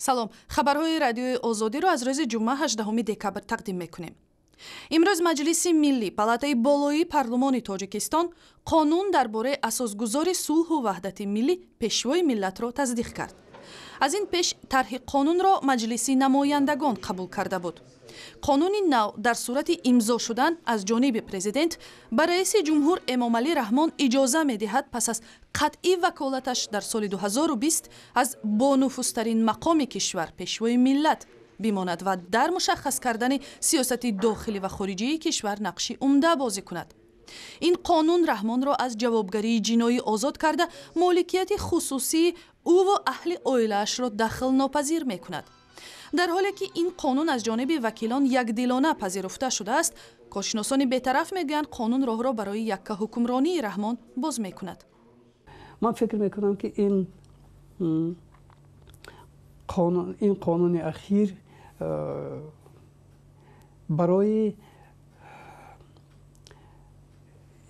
Салом, хабарҳои Радиои Озодиро аз рӯзи ҷумъа, 18 декабр тақдим мекунем. Имрӯз Маҷлиси Миллӣ, палатаи болоии парлумони Тоҷикистон, қонун дар бораи асосгузори сулҳу ваҳдати миллӣ, Пешвои миллатро тасдиқ кард. Аз ин пеш тарҳи қонунро Маҷлиси намояндагон қабул карда буд. Қонуни нав дар сурати имзо шудан аз ҷониби президент ба раиси ҷумҳур Эмомалӣ Раҳмон иҷоза медиҳад, пас аз қатъи ваколаташ дар соли 2020 аз бонуфузтарин мақоми кишвар, Пешвои миллат бимонад ва дар мушаххас кардани сиёсати дохилӣ ва хориҷии кишвар нақши умда бозӣ кунад. Ин қонун Раҳмонро аз ҷавобгарии ҷиноӣ озод карда, моликияти хусусии ӯву аҳли оилаашро дахлнопазир мекунад. Дар ҳоле ки ин қонун аз ҷониби вакилон якдилона пазируфта шудааст, коршиносони бетараф мегӯянд, қонун роҳро барои якка ҳукмронии Раҳмон боз мекунад. Ман фикр мекунам, ки ин қонуни ахир барои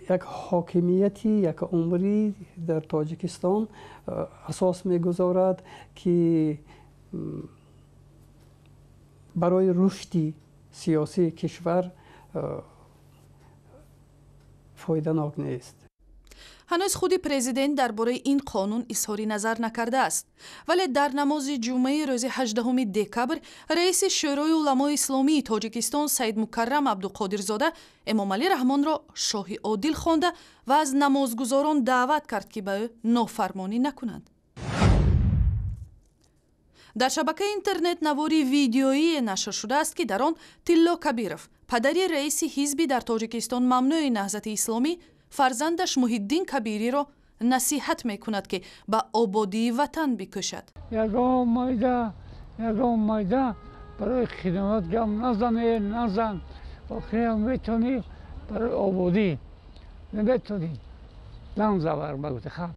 як ҳокимияти якумрӣ дар Тоҷикистон асос мегузорад, ки барои рушди сиёсии кишвар фоиданок нест. Ҳанӯз худи президент дар бораи ин қонун изҳори назар накардааст, вале дар намози ҷумъаи рӯзи 18 декабр раиси Шӯрои уламои исломии Тоҷикистон Саидмукаррам Абдуқодирзода Эмомалӣ Раҳмонро шоҳи одил хонда ва аз намозгузорон даъват кард, ки ба ӯ нофармонӣ накунанд. Дар шабакаи интернет навори видеоие нашр шудааст, ки дар он Тилло Кабиров, падари раиси ҳизби дар Тоҷикистон мамнӯи Наҳзати Исломӣ, фарзандаш Муҳиддин Кабириро насиҳат мекунад, ки ба ободии ватан бикӯшад. Ягон майда, ягон майда барои хидмат гам назане, назан. Охирам метавонӣ барои ободӣ, наметавонӣ зан завар багуфти халқ.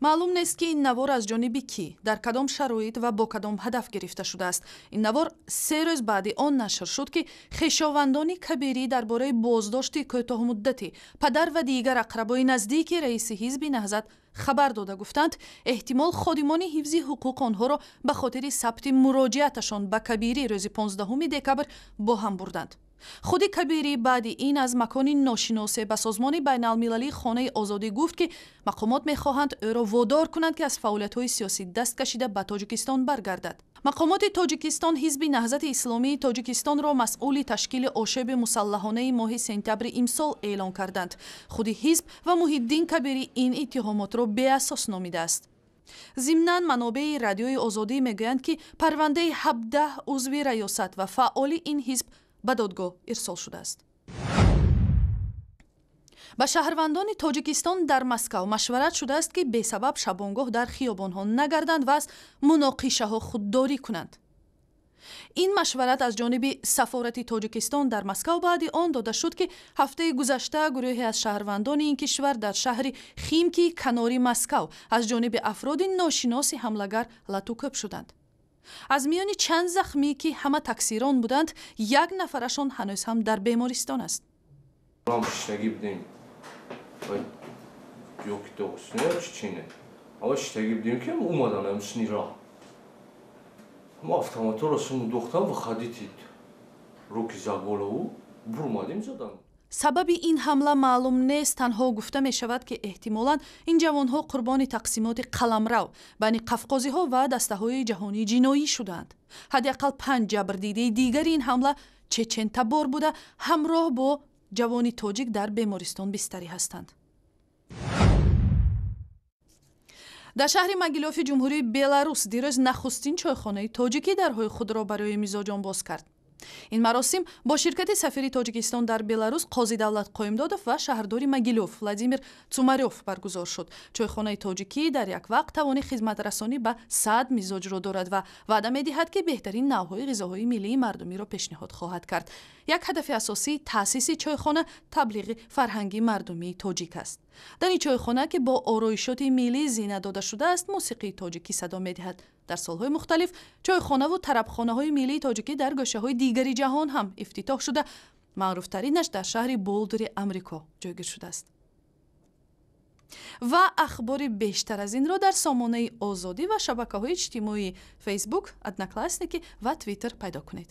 Маълум нест, ки ин навор аз ҷониби кӣ, дар кадом шароит ва бо кадом ҳадаф гирифта шудааст. Ин навор 3 рӯз баъди он нашр шуд, ки хешовандони Кабирӣ дар бораи боздошти кӯтоҳмуддати падар ва дигар ақрабои наздики раиси ҳизби Наҳзат хабар дода, гуфтанд, эҳтимол ходимони ҳифзи ҳуқуқ онҳоро ба хотири сабти муроҷиаташон ба Кабирӣ рӯзи 15 декабр бо ҳам бурданд. Худи Кабирӣ баъди ин аз макони ношиносе ба созмони байналмилалии Хонаи Озодӣ гуфт, ки мақомот мехоҳанд ӯро водор кунанд, ки аз фаъолиятҳои сиёсӣ даст кашида, ба Тоҷикистон баргардад. Мақомоти Тоҷикистон ҳизби Наҳзати Исломии Тоҷикистонро масъули ташкили ошӯби мусаллаҳонаи моҳи сентябри имсол эълон карданд. Худи ҳизб ва Муҳиддин Кабирӣ ин иттиҳомотро беасос номидааст. Зимнан, манобеи Радиои Озодӣ мегӯянд, ки парвандаи 17 узви раёсат ва фаъоли ин ҳизб ба додгоҳ ирсол шудааст. Ба шаҳрвандони Тоҷикистон дар Москав машварат шудааст, ки бесабаб шабонгоҳ дар хиёбонҳо нагарданд ва аз муноқишаҳо худдорӣ кунанд. Ин машварат аз ҷониби сафорати Тоҷикистон дар Москав баъди он дода шуд, ки ҳафтаи гузашта гурӯҳе аз шаҳрвандони ин кишвар дар шаҳри Химки канори Москав аз ҷониби афроди ношиноси ҳамлагар латукӯб шуданд. Аз миёни чанд захмӣ, ки ҳама таксирон буданд, як нафарашон ҳанӯз ҳам дар бемористон аст. Шиштагӣ будем, ёки чине, ама шиштагӣ будем, ки омадан ҳамсини роҳ, ма автоматора суму дохтам, выходите, руки за голову, бурмадим, задан. Сабаби ин ҳамла маълум нест. Танҳо гуфта мешавад, ки эҳтимолан ин ҷавонҳо қурбони тақсимоти қаламрав байни қафқозиҳо ва дастаҳои ҷаҳонии ҷиноӣ шудаанд. Ҳадди ақал панҷ ҷабрдидаи дигари ин ҳамла чечентабор буда, ҳамроҳ бо ҷавони тоҷик дар бемористон бистарӣ ҳастанд. Дар шаҳри Могилёфи Ҷумҳурии Беларус дирӯз нахустин чойхонаи тоҷикӣ дарҳои худро барои мизоҷон боз кард. Ин маросим бо ширкати сафири Тоҷикистон дар Беларус Қозидавлат Қоимдодов ва шаҳрдори Могилёв Владимир Цумарёв баргузор шуд. Чойхонаи тоҷикӣ дар як вақт тавони хизматрасонӣ ба 100 мизоҷро дорад ва ваъда медиҳад, ки беҳтарин навъҳои ғизоҳои миллии мардумиро пешниҳод хоҳад кард. Як ҳадафи асосии таъсиси чойхона таблиғи фарҳанги мардумии тоҷик аст. Дар ин чойхона, ки бо ороишоти миллӣ зинат дода шудааст, мусиқии тоҷикӣ садо медиҳад. Дар солҳои мухталиф чойхонаву тарабхонаҳои миллии тоҷикӣ дар гӯшаҳои дигари ҷаҳон ҳам ифтитоҳ шуда, маъруфтаринаш дар шаҳри Болдери Амрико ҷойгир шудааст. Ва ахбори бештар аз инро дар сомонаи Озодӣ ва шабакаҳои иҷтимоии Фейсбук, Одноклассники ва Твиттер пайдо кунед.